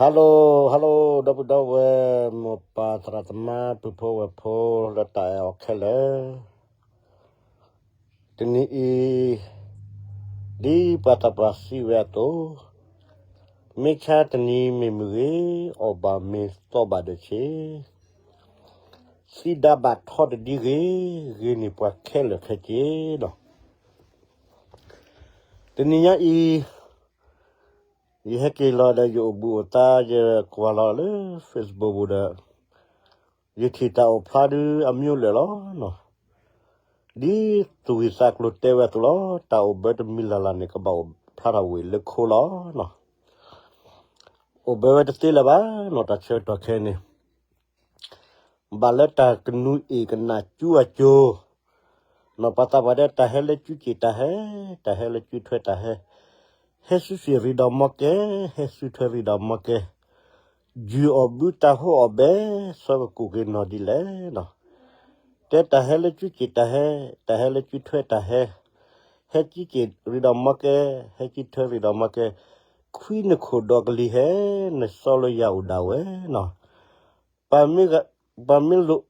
Hello hello ဒီပုၢ်ဒီဝဲၢ် မိၢ်ပၢ်သရၣ်သမါ ပုၢ်ဖိဝဲၢ်ဖိ လၢတၢ်အဲၣ်အီၤခဲလၢာ်, တနံၤအံၤ ဒ်ပှၤသးပှၢ်စံးဝဲအသိး, မ့ၢ်ဆါတနံၤမ့ၢ်မုၢ်ဂ့ၤ, အီၣ်ဘၣ်မ့ၤသီဘၣ်ဒီးဆ့, သံဒါဘၣ်ထီတဒံဂ့ၤ, ဂ့ၤန့ၢ်ပှၤခဲလၢာ်ခဲဆ့လီၤ. တနံၤညါအံၤ ယဟဲက့ၤလီၤဒီးယအိၣ်ဘူးအိၣ်သါ ယကွၢ်လီၤလၢ Facebook ပူၤဒီး ယထံၣ်တၢ်အိၣ်ဖျါဒုအမျိုးလၢာ်လီၤ. ဒ်သူၣ်ဝံၣ်သးကျိၤတဲဝဲအသိးလီၤ, တၢ်အိၣ်ဘၢတမံၤလၢ်လၢ်န့ၣ် ကဘၣ်အိၣ်ဖျါထီၣ်ဝံၤလၢခိလီၤ. အိၣ်ဘၢဝဲတသ့လၢၤဘၣ်နီၤ, တၢ်ဆၢကတီၢ်ခဲအံၤန့ၣ် ဘၣ်လၢတၢ်ကနူးအ့ၣ်ကနၣ်ကၠူအစိၤ, နီၤ ပှၤသးပှၢ်တဲ တၢ်ဟဲလၢကၠူကၠ့ၣ်တၢ်ဟဲ, တၢ်ဟဲလၢကၠူထွဲတၢ်ဟဲ, ဟဲဆူစ့ၣ်ရံဒီးမီကဲ, ဟဲဆူထွဲရံဒီးမီကဲ, ယုၢ်အီၣ်ဘုတၢ်ဟိအီၣ်ဘဲ, စီၤကကိၣ်က့ၤနီၢ်ဒ်လဲၣ်နီၤ. တဲတၢ်ဟဲလၢကၠူကၠ့ၣ်တၢ်ဟဲ, တၢ်ဟဲလၢကၠူထွဲတၢ်ဟဲ, ဟဲကၠူကၠ့ၣ်ရံဒီးမီကဲ, ဟဲကၠူထွဲရံဒီးမီကဲ, ခွံနခိၣ်ဒီးကလံၤဟဲ, နစီလၢယၤအိၣ်ဒၣ်ဝဲနီၤ. ပှၤမ့ၢ်လိၣ်,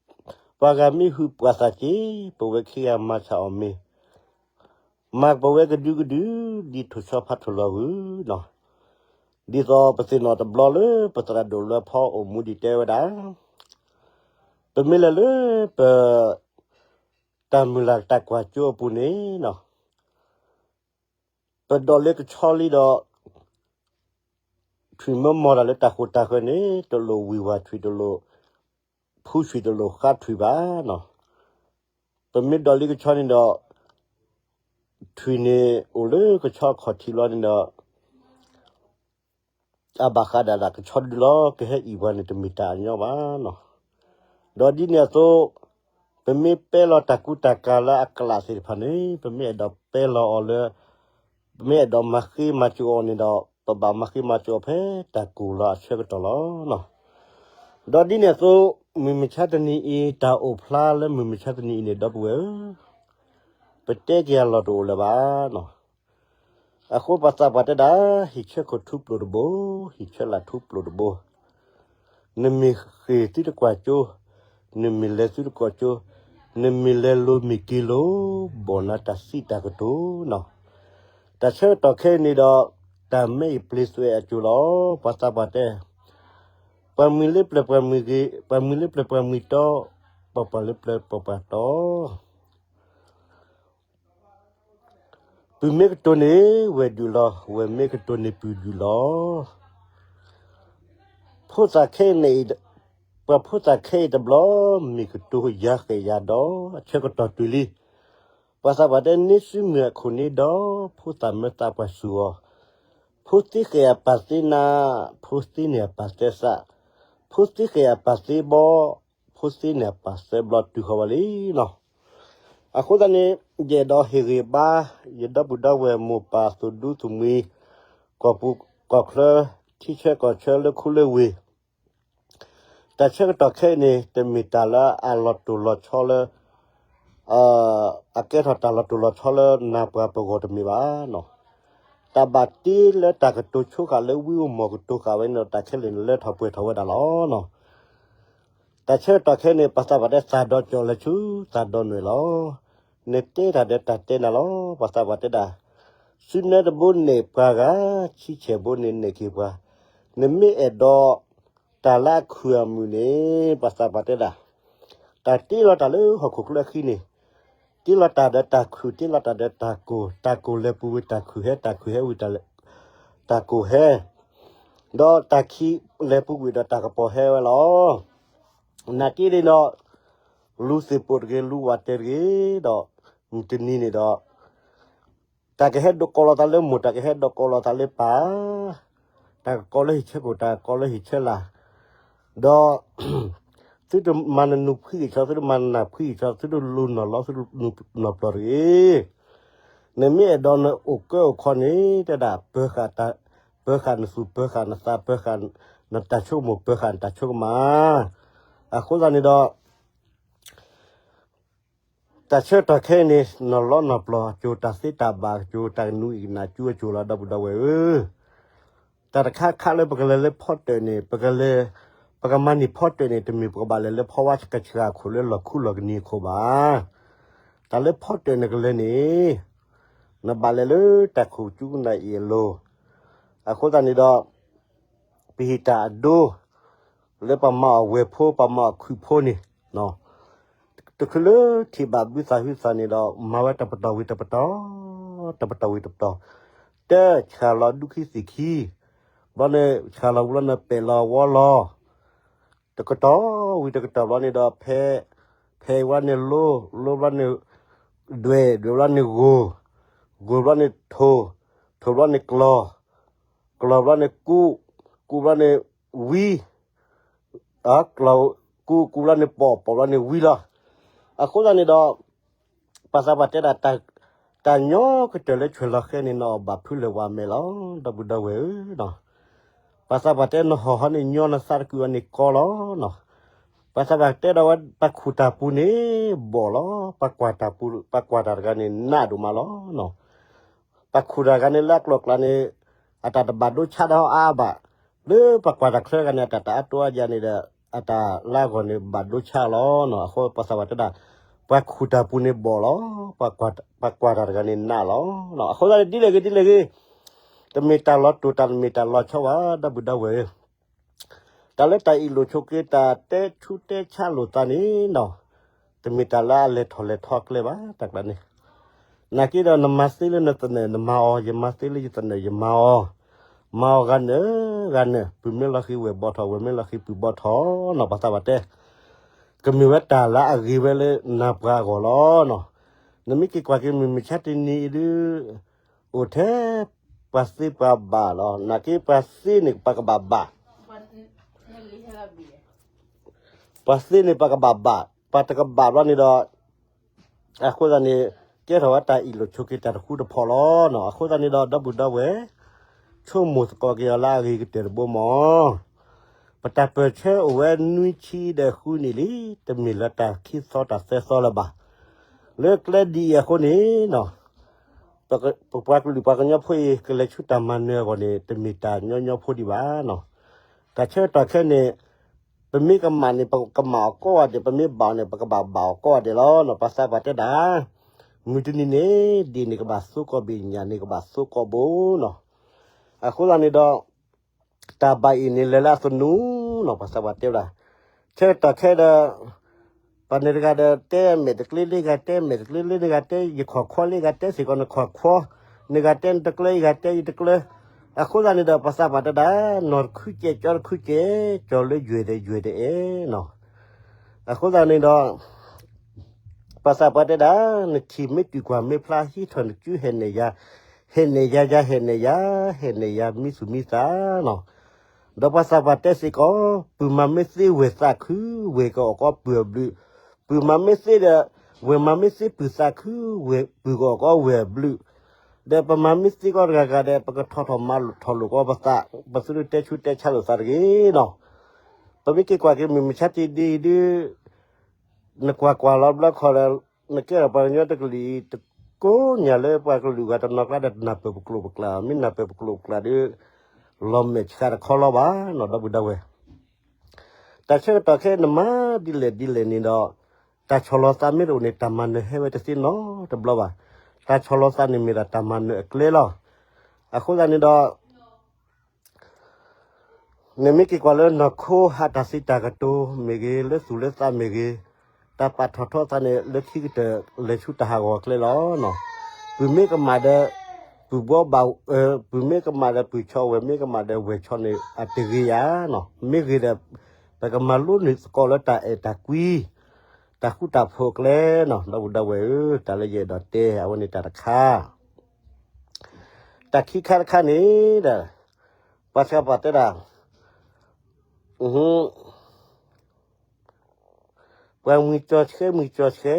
ပှၤဂၤမ့ၢ်ဟုၣ်ပှၤသးက့ၤ, ပဝဲခံဂၤမၤဆၣ်အီၣ်မ့ၤ, မၤပဝဲကဒုကဒု, ဒ်ထိၣ်ဆီဖးထိၣ်လီၤဂုၢ်နီၤ. ဒ်သိးပသ့ၣ်နီၣ်တဘျီလၢပသရၣ်ဒိၣ်လွဲဖီအိၣ်မူဒံးတဲဝဲဒၣ်, ပမ့ၢ်လဲၤလၢပ တၢ်မုၢ်လၢ်တၢ်ကွၢ်စိအပူၤန့ၣ်နီၤ, ပဒိးလၢကဆီလံဒီး ထွံၣ်မၢမီၢ်တၢ်လၢတၢ်ဃိၣ်တၢ်ဃၢၤန့ၣ် တလိၣ်ဝံၢ်ဝၢ်ထွံၣ်, တလိၣ်ဖူးထွံၣ်, တလိၣ်ဃါထွံၣ်ဘၣ်နီၤ. ပမ့ၢ်ဒိးလံကဆီန့ၣ်ဒီး ထွံၣ်န့ၣ်အိၣ်လၢကဆီခီၣ်ထံးလီၤန့ၣ်ဒီး အဘၣ်ဃးဒၣ်ဒၣ်ကဆီဒုလီၤ, ကဟဲအံၣ်ပှၤန့ၣ် တမ့ၢ်တၢ်အညီဘၣ်နီၤ. ဒီးဒ်န့ၣ်အသိး ပမ့ၢ်ပဲလီၤတၢ်ကူတၢ်ကၤလၢအကလးသ့ၣ်တဖၣ်န့ၣ် ပမ့ၢ်အဲၣ်ဒိးပဲလီၤအီၤလၢ ပမ့ၢ်အဲၣ်ဒိးမၤဃ့မၤစၢၤအီၤန့ၣ်ဒီး ပဘၣ်မၤဃ့မၤစၢၤအီၤဖဲတၢ်ကိၢ်လီၤအဆၢကတီၢ်လီၤ. ဒီးဒ်န့ၣ်အသိး မုၢ်မဆါတနံၤအံၤ တၢ်အိၣ်ဖျါလၢမုၢ်မဆါတနံၤအံၤန့ၣ် ဒီပုၢ်ဝဲၢ်ဧၢ, ပတဲက့ၤအလီၢ်တအိၣ်လၢၤဘၣ်နီၤ. အဃိပှၤသးပှၢ်တဲဒၣ် ဟံၣ်ဆၢခိၣ်ထူပျိာ်တဘိ, ဟံၣ်ဆၢလာ်ထူပျိာ်တဘိ, နမ့ၢ်ဃ့ၢ်သုတကွၢ်စိ, နမ့ၢ်လဲၤသုတကွၢ်စိ, နမ့ၢ်လဲၤလိၤမ့ၢ်က့ၤလိၤ, ဘီၣ်နၤတၢ်သံတၢ်ကတိၤနီၤ. တၢ်ဆၢကတီၢ်ခဲအံၤန့ၣ်ဒီး တၢ်မဲအံၤပျ့ၤသွဲၣ်အစိၤလီၤ. ပှၤသးပှၢ်တဲ ပှၤမှံၤလၢပျၢၤပှၤမှံၤဂ့ၤ, ပှၤမှံၤလၢပျၢၤပှၤမှံၤတီ, ပှၤပှၢ်လၢပျၢၤပှၤပှၢ်တီ ပုၢ်မ့ၢ်ကတိၤန့ၣ် ဝဲၢ်ဒုးလီၤ, ဝဲၢ်မ့ၢ်ကတိၤန့ၣ်ပုၢ်ဒုးလီၤ. ဖိသၣ်ခဲအံၤန့ၣ်, ပှၤဖိသၣ်ခဲအံၤတဘျီ မ့ၢ်ကတိၤယၤဃဲးယၤဒီး အဆၢကတီၢ်တုၤလံ. ပှၤသးပှၢ်တဲန့ၢ်စုမုၢ်အခိၣ်န့ၣ်ဒီး ဖိသၣ်မၢသးပှၢ်စူၢ်အီၤ, ဖိသ့ဃဲးအပၢ်သ့နၤ, ဖိသ့န့ၢ်အပၢ်သဲစး, ဖိသ့ဃဲးအပၢ်သ့ဘီ ဖိသ့န့ၢ်အပၢ်သဲဘျီတုၤဃီၤဝဲလံနီၤ. အဃိသတးန့ၣ် ယအဲၣ်ဒိးဟ့ၣ်ဂံၢ်ဘါ ယဒီပုၢ်ဒီဝဲၢ်မိၢ်ပၢ်သူၣ်ဒူသူၣ်မှံၤ ကီၢ်ပူၤကီၢ်ချၢ ထံဆၢကီၢ်ဆၢလၢခူလၢဝ့ၢ် တၢ်ဆၢကတီၢ်ခဲအံၤန့ၣ် တမ့ၢ်တၢ်လၢအလီၤတိၢ်လီၤဆီလၢ အကဲထီၣ်တၢ်လီၤတိၢ်လီၤဆီလၢနၢ်ပှၤပဂီၢ်တမ့ၢ်ဘၣ်နီၤ. တၢ်ဘၣ်တ့လၢတၢ်ကတိၤဆိဃာ်လၢဝံဧိၤမီၢ်ကတိၤဃာ်ဝဲန့ၣ်ဒီး တၢ်ခဲလၢာ်န့ၣ်လၢထီၣ်ပှဲၤထီၣ်ဝဲဒၣ်လီၤနီၤ. တၢ်ဆၢကတီၢ်ခဲအံၤန့ၣ် ပှၤသးပှၢ်တဲသးဒီးကၠီၤလၢဆူ သးဒီးနွဲၣ်လီၤ. နတဲတၢ်ဒီးတၢ်တဲနၤလီၤ. ပှၤသးပှၢ်တဲဒၣ် စုနဲတဘိန့ၢ်ပှၤဂၤ, ဆံဆဲၣ်ဘိန့ၣ်နဲၣ်က့ၤပှၤ, နမ့ၢ်အဲၣ်ဒိး တၢ်လၢအခုၣ်အမုာ်န့ၣ် ပှၤသးပှၢ်တဲဒၣ် တၢ်တ့လီၤတၢ်လၢဟီၣ်ခိၣ်ချၢအခံန့ၣ် တ့လီၤတၢ်ဒီးတၢ်ခုၣ်, တ့လီၤတၢ်ဒီးတၢ်ကိၢ်, တၢ်ကိၢ်လဲၤပူၤဝံၤတၢ်ခုၣ်ဟဲ, တၢ်ခုၣ်ဟဲဝံၤတၢ်ကိၢ်ဟဲ, ဒီးတၢ်ခံးလဲၤပူၤကွံာ်ဒီးတၢ်ကပီၤဟဲဝဲလီၤ. နာ်က့န့ၣ်ဒီး လူၤသ့ၣ်ပိာ်တဂ့ၤ, လူၤဝးတဲတဂ့ၤဒီး မုၢ်တနံၤန့ၣ်ဒီး တၢ်ကဟဲဒိးကိးလီၤသးလၢမိၢ်, တၢ်ကဟဲဒိးကိးလီၤသးလၢပၢ်, တၢ်ကကိးလၢဟံၣ်ဆၢခိၣ်, တၢ်ကကိးလၢဟံၣ်ဆၢလာ်, ဒီး သုတမၤနနူၤဖှံဂ့ၤဆီ, သုတမၤနနၢ်ဖှံဂ့ၤဆီ, သုတလူၤနီၢ်လီ သုတလူၤနီၢ်ပျီၢ်တဂ့ၤ. နမ့ၢ်အဲၣ်ဒိးနအိၣ်ကၢအိၣ်ခီန့ၣ် တဲဒၣ် ပၢၤဃာ်နသူၣ်, ပၢၤဃာ်နသး, ပၢၤဃာ်နတၢ်ဆိကမိၣ်, ပၢၤဃာ်နတၢ်ဆိကမး. အဃိသတးန့ၣ်ဒီး တၢ်ဆၢကတီၢ်ခဲအံၤန့ၣ် နီၢ်လီနီၢ်ပျီၢ်အစိၤ, တၢ်သ့တၢ်ဘၣ်အစိၤ, တၢ်ကနူးအ့ၣ်ကနၣ်ကၠူအစိၤလီၤ ဒီပုၢ်ဒီဝဲၢ်ဧၢ. တၢ်တခါခါလၢပကလဲၤလၢဖီတၢၣ်န့ၣ် ပကလဲၤ, ပကမၤန့ၢ်ဖီတၢၣ်န့ၣ် တမ့ၢ်ပကဘၣ်လဲၤလၢဖီဝါကဆှၤအခိၣ်လၢလီၢ်ခူလီၢ်ကနံၤအခိၣ်ဘၣ်. တၢ်လၢဖီတၢၣ်နကလဲၤန့ၣ် နဘၣ်လဲၤလၢတၢ်ခိၣ်ကၠူကနၣ်အံၤအလိၤ, အဃိသတးန့ၣ်ဒီး ပဟ့ၣ်တၢ်အဒိ လၢပမၤအီၣ်ဝဲၢ်ဖိ ပမၤအီၣ်ခုၣ်ဖိန့ၣ်, တချုးလၢထံၣ်ဘၣ်ဘုသးဟုသးန့ၣ်ဒီး မၤဝဲတပတီၢ်ဝံၤတပတီၢ်, တပတီၢ်ဝံၤတပတီၢ်, တဆှၣ်လီၤဒူခံသ့ၣ်ခံ, ဘျီန့ၣ်ဆှၣ်လီၤဝံၤလီၤန့ၣ် ပဲာ်လီၤဝီလီၤ, တကတီၢ်ဝံၤတကတီၢ်ဘျီန့ၣ်ဒီး ဖဲ, ဖဲဝဲန့ၣ်လိ, လိဘျီန့ၣ် ဒွဲၣ်, ဒွဲၣ်ဘျီန့ၣ်ဂိၢ်, ဂိၢ်ဘျီန့ၣ်ထိၣ်, ထိၣ်ဘျီန့ၣ်ကျီၢ်, ကျီၢ်ဘျီန့ၣ်ကူး, ကူးဘျီန့ၣ်ဝံ, ကူးကူးဘျီန့ၣ်ပိာ်, ပိာ်ဘျီန့ၣ်ဝံလီၤ. အဃိသတးန့ၣ်ဒီး ပှၤသးပှၢ်တဲဒၣ် တၢ်ညီကတၢၢ်လၢဆွဲၣ်လီၤဃဲန့ၣ် နအီၣ်ဘၣ်ဖုလၢာ်ဝးမဲာ်လီၤ ဒီပုၢ်ဒီဝဲၢ်ဧၢ. ပှၤသးပှၢ်တဲနဟီၣ်ဟီန့ၣ်ညီ နသးတကုာ်အီၤန့ၣ်ကီလီၤနီၤ. ပှၤသးပှၢ်တဲဒီးဝဲ ပှၤခူၣ်တၢ်ပူၤန့ၣ်ဘီၣ်လီၤ, ပှၤကွၢ်တၢ်ပူၤ, ပှၤကွၢ်တၢ်တဂၤန့ၣ်နးဒိၣ်မးလီၤနီၤ. ပှၤခူၣ်တၢ်တဂၤန့ၣ်လၢအကျိၤအကျဲန့ၣ် အတၢ်တဘၣ်ဒိဆါဒီးအါအါဘၣ်, လၢပှၤကွၢ်တၢ်ချၢတဂၤန့ၣ် အတၢ်တအါတိအါယၤန့ၣ်ဒီး အတၢ်လၢအဂီၢ်န့ၣ်ဘၣ်ဒိဆါလီၤနီၤ. အဃိပှၤသးပှၢ်တဲဒၣ် ပှၤခူၣ်တၢ်ပူၤန့ၣ်ဘီၣ်လီၤ, ပှၤကွၢ်တၢ်တဂၤန့ၣ်နးလီၤနီၤ. အဃိသတးန့ၣ် ဒ်လဲၣ်ဂ့ၤဒ်လဲၣ်ဂ့ၤ တမ့ၢ်တၢ်လီၤတိၢ်တၢ်တမ့ၢ်တၢ်လီၤဆီဘၣ် ဒီပုၢ်ဒီဝဲၢ်ဧၢ. တၢ်လၢတၢ်အ့ၣ်လိာ်ဆိးက့ တၢ်တဲဆူးတဲဆါလိာ်သးန့ၣ်နီၤ, တမ့ၢ်တၢ်လၢအလဲၤထီၣ်လဲၤထီအကျဲဘၣ် တၢ်ကျါန့ၣ်. နာ်က့ဒီးနမၤသ့လၢနသနၢၣ်နမၤအီၤ, ယမၤသ့လၢယသနၢၣ်ယမၤအီၤ, မၤအီၤဂၤနၢၤဂၤနၢၤ, ပုၢ်မ့ၢ်လီၤဃံၤဝဲၢ်ဘီထီၣ်, ဝဲၢ်မ့ၢ်လီၤဃံၤပုၢ်ဘီထီၣ်နီၤ. ပှၤသးပှၢ်တဲ ကမ့ၢ်ဝဲတၢ်လၢအဂ့ၤဝဲလၢနၤပှၤအဂီၢ်လီၤနီၤ. နမ့ၢ်က့ၤကွၢ်က့ၤမုၢ်မဆါတနံၤအံၤဒုး အိၣ်ထဲပှၤသ့ပှၤဘၣ်လီၤ. နာ်က့ပှၤသ့န့ၣ်ပှၤကဘၣ်ဘၣ်, ပှၤသ့န့ၣ်ပှၤကဘၣ်ဘၣ်, ပှၤတကဘၣ်ဘျီန့ၣ်ဒီး အဃိသတးန့ၣ် ကဲထီၣ်ဝဲတၢ်အ့ၣ်လိာ်ဆိးက့တၢ်တဃူတဖိးလီၤနီၤ. အဃိသတးန့ၣ်ဒီး ဒီပုၢ်ဒီဝဲၢ် ဆိကမိၣ်သကိးက့ၤအီၤလၢအဂ့ၤကတၢၢ်တဘိမး. ပတၢ်ပၢၢ်ဆၢအိၣ်ဝဲနွံဆံဒီးဃုနံၣ်လံ, တမ့ၢ်လၢတၢ်ခံသီတၢ်သၢသီလၢၤဘၣ်. လၢကျဲဒ်အံၤအဃိန့ၣ်နီၤ ပပှၤကလုာ်ပှၤကညီဖိအံၤ ကလဲၤဆူတၢ်မၤနၢၤအဂီၢ်န့ၣ် တမ့ၢ်တၢ်ညီညီဖိဒံးဘၣ်နီၤ. တၢ်ဆၢကတီၢ်ခဲအံၤန့ၣ် ပမ့ၢ်ကမၣ်န့ၣ် ပကမၣ်အီၤကိးဂၤဒဲး, ပမ့ၢ်ဘၣ်အီၤန့ၣ် ပကဘၣ်ဘၣ်အီၤကိးဂၤဒဲးလီၤနီၤ. ပှၤသးပှၢ်တဲဒၣ် မုၢ်တနံၤန့ၣ် ဒ့ၣ်န့ၣ်ကဘၣ်သိကီးဘ့ၣ်, ညၣ်န့ၣ်ကဘၣ်သိကီးဘိနီၤ. အဃိသတးန့ၣ်ဒီး တၢ်ဘၣ်အံၤန့ၣ်လဲၤလၢအသနူနီၤ, ပှၤသးပှၢ်တဲဝဲဒၣ်. ဆၢကတီၢ်ခဲဒီး ပှၤန့ၣ်တဂၤဒီးတဲမဲာ်တကျ့လၢဂၤ, တဲမဲာ်တကျ့လၢန့ၣ်ဂၤ, တဲယခီၣ်ခွီလၢဂၤ, တဲစ့ၢ်ကီးနခီၣ်ခွီ, န့ၣ်ဂၤတဲနတကျၢ, ယဂၤတဲယတကျၢ. အဃိသတးန့ၣ်ဒီး ပှၤသးပှၢ်တဲဒၣ် နီၢ်တခုကဲး ကၠီတခုကဲး, ကၠီလၢယွဲၢ်ဒီးယွဲၢ်တအဲၣ်နီၤ. အဃိသတးန့ၣ်ဒီး ပှၤသးပှၢ်တဲဒၣ် နထံၣ်မ့ၢ်တုၤကွၢ်မ့ၢ်ဖျါ ဟံးထီၣ်နစုဟဲနဲၣ်ယၤ, ဟဲနဲၣ်ယၤယၤ ဟဲနဲၣ်ယၤ, ဟဲနဲၣ်ယၤမံသူၣ်မံသးနီၤ. ဒီးပှၤသးပှၢ်တဲစ့ၢ်ကီး ပုၢ်မၤမ့ၢ်သ့ဝဲၢ်သးခု ဝဲၢ်ကအီၣ်ကီးပုၢ်အဘျုး, ပုၢ်မၤမ့ၢ်သ့ဒီး ဝဲၢ်မၤမ့ၢ်သ့ပုၢ်သးခု ဝဲၢ်ပုၢ်ကအီၣ်ကီးဝဲၢ်အဘျုး, ဒီးပမၤမ့ၢ်သ့ကီးတဂၤဂၤဒီး ပကထီၣ်ထီၣ်မၤလိာ်ထီၣ်လိာ်ကီးပသး, ပသုတတဲဆူးတဲဆါလိာ်သးတဂ့ၤနီၤ. ပမ့ၢ်က့ၤကွၢ်က့ၤမုၢ်မဆါတနံၤဒ်အံၤဒုး နကွၢ်ကွၢ်လီၤဘျီခီဒီး နကဲထီၣ်ပှၤကညီတကလုာ်အံၤ တကိးညါလၢပှၤကလုာ်ဂၤတနီၤကျါဒီး တနၢ်ပၢၢ်ပကျိာ်ပကျါ, မ့ၢ်နၢ်ပၢၢ်ပကျိာ်ပကျါဒီး လီၤမဲာ်ဆှးတခီလီၤဘၣ်နီၤ ဒီပုၢ်ဒီဝဲၢ်. တၢ်ဆၢကတီၢ်ခဲအံၤနမၤဒ်လဲၣ်ဒ်လဲၣ်န့ၣ်ဒီး တၢ်ဆီၣ်လီၤသးမ့ၢ်တအိၣ်န့ၣ် တၢ်မၤနၢၤဟဲဝဲတသ့နီတဘျီဘၣ်. တၢ်ဆီၣ်လီၤသးန့ၣ်မ့ၢ်ဒၣ်တၢ်မၤနၢၤအကျဲလီၤ. အဃိသတးန့ၣ်ဒီး နမ့ၢ်က့ၤကွၢ်လၢနီၢ်ခိဟးတၢ်စံးတၢ်ကတိၤမ့ၢ်ဂ့ၤ, လၢသူၣ်လၢသးမ့ၢ်ဂ့ၤ, တၢ်ပာ်ထီၣ်ထီသးန့ၣ် လၢခံကတၢၢ်လဲၤဆူတၢ်ဟးဂီၤအကျဲလီၤ. ပုၢ်မ့ၢ်ကမၣ်ဒီး ပုၢ်ဘီဘၣ်, ပုၢ်မ့ၢ်ကမၣ်ဒီးပုၢ်ဆီ, ဝဲၢ်မ့ၢ်ကမၣ်ဒီးဝဲၢ်ဆီန့ၣ် အတဂ့ၤယၤနီၤ. မ့ၢ်ဂ့ၤဒီး ပကမၤလိန့ၢ်သကိးလၢတၢ်အဲၣ်တၢ်ကွံ, တၢ်ဃူတၢ်ဖိးအကျဲနီၤ ဒီပုၢ်ဒီဝဲၢ်ဧၢ. တၢ်လၢယအဲၣ်ဒိးတဲ အဝဲန့ၣ်တၢ်တခါ တၢ်ခံခါတခါန့ၣ်ဒီး ပှၤဆှၢပှၤတဲဒၣ် ပှၤမှံကၠီဆှဲ မှံကၠီဆှဲ,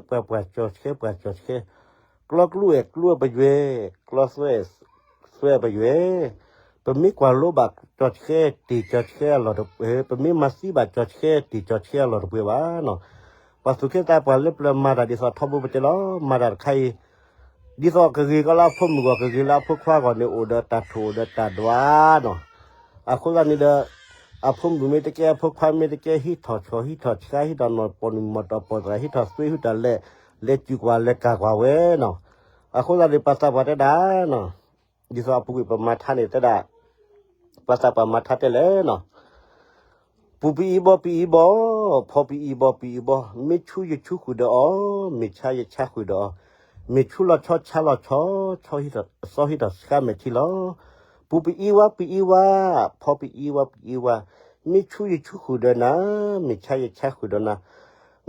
ပှၤပှၢ်ကၠီဆှဲ ပှၢ်ကၠီဆှဲ, ကျီကျူအဲၣ်ကျူပယွဲၢ်, ကျီသွဲအဲၣ်သွဲပယွဲၢ်, ပမ့ၢ်ကွၢ်လိဘၣ်ကၠီဆှဲ တ့ၢ်ကၠီဆှဲအလီၢ်တ, ပမ့ၢ်မၤသံဘၣ်ကၠီဆှဲ တ့ၢ်ကၠီဆှဲအလီၢ်တပှဲၤဘၣ်နီၤ. ပှၤသူၣ်က့သးပှၢ်လၢပျၢၤမၤတၢ်ဒ်သိးထီဘိပတဲလီၤ. မၤတၢ်တခါအံၤ ဒ်သိးကဂ့ၤကီလၢအဖိမုၣ်ဂီၢ် ကဂ့ၤလၢအဖိခွါဂီၢ်န့ၣ် အိၣ်ဒီးတၢ်ထိၣ်အိၣ်ဒီးတၢ်ဒွးနီၤ. အဃိသတးန့ၣ်ဒီး အဖိမုၣ်မ့ၢ်တကဲ အဖိခွါမ့ၢ်တကဲ ဟံးထီၣ်ဆီၣ်ဟံးထီၣ်ဆှါ ဟံးထီၣ်နီၢ်ပိာ်နုာ်မီၢ်တီၢ်ပိာ်သရၣ် ဟံးထီၣ်သွ့ဟံးထီၣ်လဲၢ် လဲၤစူၢ်ကွၢ်လဲၤကၢ်ကွၢ်ဝဲနီၤ. အဃိသတးန့ၣ် ပှၤသးပှၢ်တဲဒၣ်နီၤ ဒ်သိးအပူၤကွံာ်ပမၤထါန့ၣ်တဲဒၣ် ပှၤသးပှၢ်မၤထါတဲလဲၣ်နီၤ. ပူၤပအံၤဘီပအံၤဘီ, ဖီပအံၤဘီပအံၤဘီ, မ့ၢ်ဆူယဆူဃုာ်ဒီးအီၤ, မ့ၢ်ဆါယဆါဃုာ်ဒီးအီၤ, မ့ၢ်ဆူလီၤဆီဆါလီၤဆီ, ဆီဟံးထီၣ်, ဆီဟံးထီၣ်ဆှါမဲာ်ထံလီၤ. ပူၤပအံၤဝါပအံၤဝါ, ဖီပအံၤဝါပအံၤဝါ, မ့ၢ်ဆူယဆူဃုာ်ဒီးနၤ, မ့ၢ်ဆါယဆါဃုာ်ဒီးနၤ,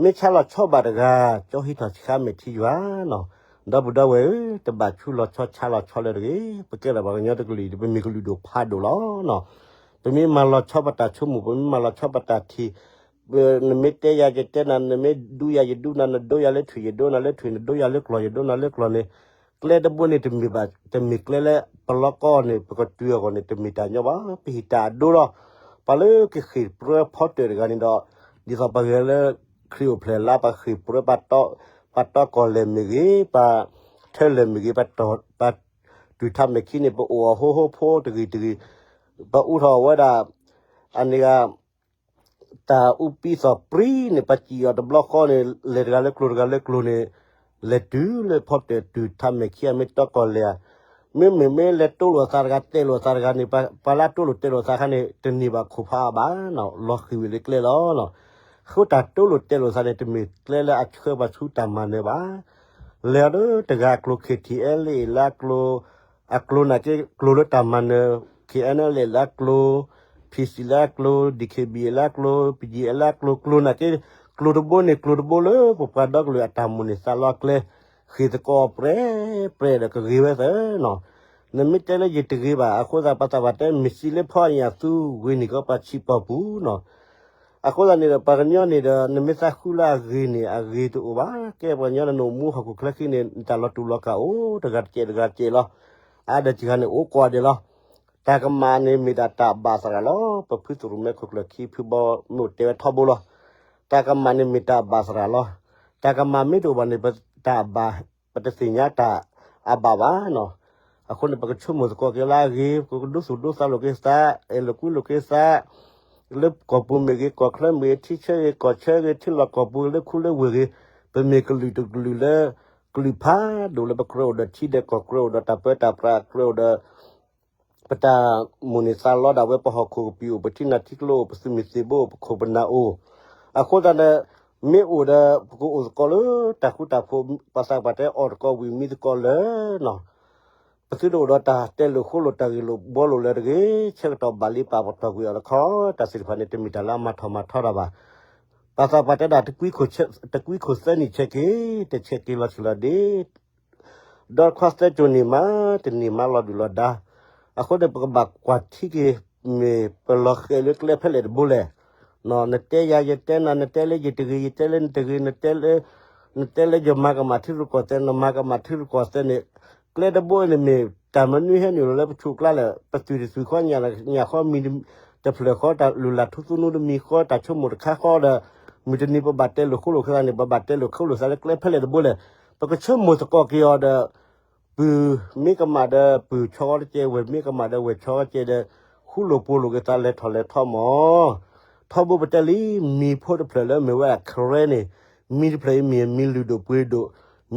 မ့ၢ်ဆါလီၤဆီဘၣ်တဂၤ, ကၠီဟံးထီၣ်ဆှါမဲာ်ထံယွၤနီၤ. ဒီပုၢ်ဒီဝဲၢ်ဧၢ, တဘၣ်ဆူလီၤဆီဆါလီၤဆီလၢတဂ့ၤ, ပကဲထီၣ်ပှၤကညီတကလုာ်အံၤ ပမ့ၢ်ကလုာ်ဒိၣ်ဖးဒိၣ်လီၤနီၤ. ပမ့ၢ်မၤလီၤဆီပတၢ်ဆိကမိၣ်, ပမ့ၢ်မၤလီၤဆီပတၢ်ထံၣ်, နမ့ၢ်တဲယၤယတဲနၤ, နမ့ၢ်ဒူယၤယဒူနၤ, နဒိယၤလၢထွံၣ်ယဒိနၤလၢထွံၣ်, နဒိယၤလၢကျီၢ်ယဒိနၤလၢကျီၢ်န့ၣ်, ကျဲတဘိန့ၣ်တမ့ၢ်ဘၣ်, တမ့ၢ်ကျဲလၢပလီၢ်ကီၢ်န့ၣ် ပကတုၤအဂီၢ်န့ၣ် တမ့ၢ်တၢ်ညီဘၣ်, ပဟ့ၣ်တၢ်အဒိလီၤ. ပှၤလၢကဃ့ၢ်ပြၢဖီတၢၣ်တဂၤန့ၣ်ဒီး ဒ်သိးပှၤဂဲၤလၢခရံာ်အိၣ်ဖျဲၣ်လါ ပှၤဃ့ၢ်ပြၢ ပှၤတီကီၢ်လဲၢ်မ့ၢ်ဂ့ၤ, ပှၤထၢလဲၢ်မ့ၢ်ဂ့ၤ, ပှၤတုၤထါမဲာ်ခံန့ၣ် ပအိၣ်အီၤဟိဟိဖိတဂ့ၤတဂ့ၤ, ပှၤအူထီၣ်အဝဲဒၣ် အန့ၣ်ဂ့ၤ တၢ်အူပံသီၣ်ပြံန့ၣ် ပှၤစံၣ်အီၤတဘျီဃီန့ၣ် လဲၤတဂၤလၢကျိၤတဂၤလၢကျိၤန့ၣ် လဲၤတုၤလၢဖီတၢၣ်တုၤထါမဲာ်ခံ အမ့ၢ်တီကီၢ်လဲၢ်ဧါ, မ့မ့ၢ်မ့ၢ်လဲၤတိလိာ်သးတဂၤတဲလိာ်သးတဂၤန့ၣ် ပှၤလၢအတိလိာ်တဲလိာ်သးခါန့ၣ် တန့ၢ်ဘၣ်ခိၣ်ဖးအါဘၣ်နီၤ, လီၤဃံၤဝံၤလၢကျဲလီၤနီၤ. အဃိတၢ်တိလိာ်တဲလိာ်သးန့ၣ် တမ့ၢ်ကျဲလၢအဆှၢပှၤဆူတၢ်မၤနၢၤဘၣ်. လဲၤအီၤဒီးတဂၤအကျိၤ ခ့ထံၣ်အဲလ့ၣ်လၢအကျိၤ အကျိၤနာ်က့ ကျိၤလၢတၢ်မၤနၢၤ ခ့ၣ်အဲလ့ၣ်လၢအကျိၤ, ဖံစံၣ်လၢအကျိၤ, ဒံၣ်ခ့ၣ်ဘံၣ်လၢအကျိၤ, ပယံၣ်အဲလၢအကျိၤ, ကျိၤနာ်က့ ကျိၤတဘိန့ၣ် ကျိၤတဘိလၢပပှၤဒီကလုာ်အတၢ်မိၣ်န့ၢ်သးလီအကျဲ ဃ့ၢ်သကိးပြဲၢ်ပြဲၢ်ဒီးကဂ့ၤဝဲသၢနီၤ. နမ့ၢ်တဲလၢယတဂ့ၤဘၣ် အဃိသတး ပှၤသးပှၢ်တဲ မ့ၢ်စံးလၢဖီအညၣ်သူ ဝ့ၢ်နံၣ်ကီးပှၤဆံးပီၢ်ပူၤနီၤ. အဃိသတးန့ၣ်ဒီး ပှၤကညီန့ၣ်ဒီး နမ့ၢ်သးဃုလၢအဂ့ၤန့ၣ် အဂ့ၤတအိၣ်ဘၣ်. ကဲပှၤကညီန့ၣ် နအိၣ်မူဟီၣ်ခိၣ်ချၢခံန့ၣ် နတၢ်လီၤတူာ်လီၤကာ်အိၣ် တဂၤတကဲးတဂၤတကဲးလီၤ. အါဒီးတဂၤန့ၣ် အိၣ်ကိးဂၤဒဲးလီၤ. တၢ်ကမၣ်န့ၣ်မ့ၢ်ဒၣ်တၢ်ဘၣ်သရၣ်လီၤ. ပဖုသရၣ်မဲခိၣ်ကျၢၢ်ခံဖုဘီမ့ၢ်အိၣ်တဲဝဲထီဘိလီၤ. တၢ်ကမၣ်န့ၣ်မ့ၢ်တၢ်ဘၣ်သရၣ်လီၤ. တၢ်ကမၣ်မ့ၢ်တအိၣ်ဘၣ်န့ၣ် ပတၢ်အဘၣ် ပတသ့ၣ်ညါတၢ်အဘၣ်ဘၣ်နီၤ. အဃိန့ၣ် ပကဆိကမိၣ်သကိးက့ၤလၢအဂ့ၤ, ပကဒိသူၣ်ဒိသးလိာ်က့ၤသး, အဲၣ်လိာ်ကွံလိာ်က့ၤသး, လၢကီၢ်ပူၤမ့ၢ်ဂ့ၤ, ကီၢ်ချၢမ့ၢ်ဂ့ၤ, ထံဆၢဂ့ၤ, ကီၢ်ဆၢဂ့ၤ, ထံလီၢ်ကီၢ်ပူၤ, လၢခူလၢဝ့ၢ်ဂ့ၤ, ပမ့ၢ်ကလုာ်တကလုာ်လၢ ကလုာ်ဖးဒိၣ်လၢပကြၢးအိၣ်ဒီးထံဒီးကီၢ်, ကြၢးအိၣ်ဒီးတၢ်ပၢတၢ်ပြး, ကြၢးအိၣ်ဒီး ပတၢ်မိၣ်န့ၢ်သးလီဒၣ်ဝဲ ပဟီၣ်ခိၣ်ကပံာ်အိၣ်, ပထံနၢ်ထံကျိအိၣ်, ပသုးမုၢ်သံၣ်ဘိအိၣ်, ပခိၣ်ပနၢ်အိၣ်. အဃိသတးဒီး မ့ၢ်အိၣ်ဒီး ပကအိၣ်သကိးလၢတၢ်ဃူတၢ်ဖိး, ပှၤသးပှၢ်တဲအီၣ်သကိးဝံၤမံသကိးလၢာ်နီၤ. ပသုတအိၣ်ဒီးတၢ်တဲလိာ်ဃိလိာ် တၢ်ဂ့ၢ်လိာ်ဘှီလိာ်လၢၤတဂ့ၤ, ဆၢကတီၢ်ဘၣ်လံ ပာ်ပတီၢ်ကွံာ်အီၤတခီ, တၢ်သ့ၣ်တဖၣ်န့ၣ် တမ့ၢ်တၢ်လၢအမၤထီၣ်မၤထီတၢ်ဘၣ်. ပှၤသးပှၢ်တဲဒၣ် တကွံခိၣ်သၢနံၣ်ဆဲးက့ၤ, တဆဲးက့ၤလီၤဆံးလီၤဒ့ ဒီးခွါသၢကၠိၤန့ၣ်မး တန့ၢ်မးလီၤဒုၣ်လီၤဒါ. အဃိန့ၣ် ပကဘၣ်ကွၢ်ထံက့ၤ မ့ၢ်ပလီၤဃဲၤလၢကျဲဖဲလဲၣ်တဘိလဲၣ်. နတဲယၤယတဲနၤ, နတဲလၢယတဂ့ၤ ယတဲလၢနတဂ့ၤ, နတဲလၢယမၤကမၣ်ထံရူၢ်ကီၢ်သဲး နမၤကမၣ်ထံရူၢ်ကီၢ်သဲးန့ၣ် ကျဲတဘိန့ၣ်မ့ၢ်တၢ်မနုၤဟဲနုာ်လီၤလၢပဆူးကျါလဲၣ်. ပသွံၣ်တသွံၣ်ဃီ ညၣ်ဃီမံၤတဖျၢၣ်ဃီ တၢ်လုၢ်လၢ်ထူသနူတမံၤဃီ တၢ်ဆိကမိၣ်တခါဃီဒီး မုၢ်တနံၤပဘၣ်တဲလိာ်ဃိလိာ်သးန့ၣ် ပဘၣ်တဲလိာ်ဃိလိာ်သးလၢကျဲဖဲလဲၣ်တဘိလဲၣ်. ပကဆိကမိၣ်သကိးက့ၤအီၤဒီး ပုၢ်မ့ၢ်ကမၣ်ဒီးပုၢ်ဆီဂီၤတကဲး, ဝဲၢ်မ့ၢ်ကမၣ်ဒီးဝဲၢ်ဆီဂီၤတကဲးဒီး ဃူလိာ်ဖိးလိာ်က့ၤသး လဲၤထီၣ်လဲၤထီမၢ်. ထီဘိပတဲလံ မံၤဖိတဖျၢၣ်လၢမ့ၢ်ဝဲဒၣ် Karen န့ၣ် မံၤတဖျၢၣ်အံၤမ့ၢ်မံၤလုၢ်ဒိၣ်ပှ့ၤဒိၣ်,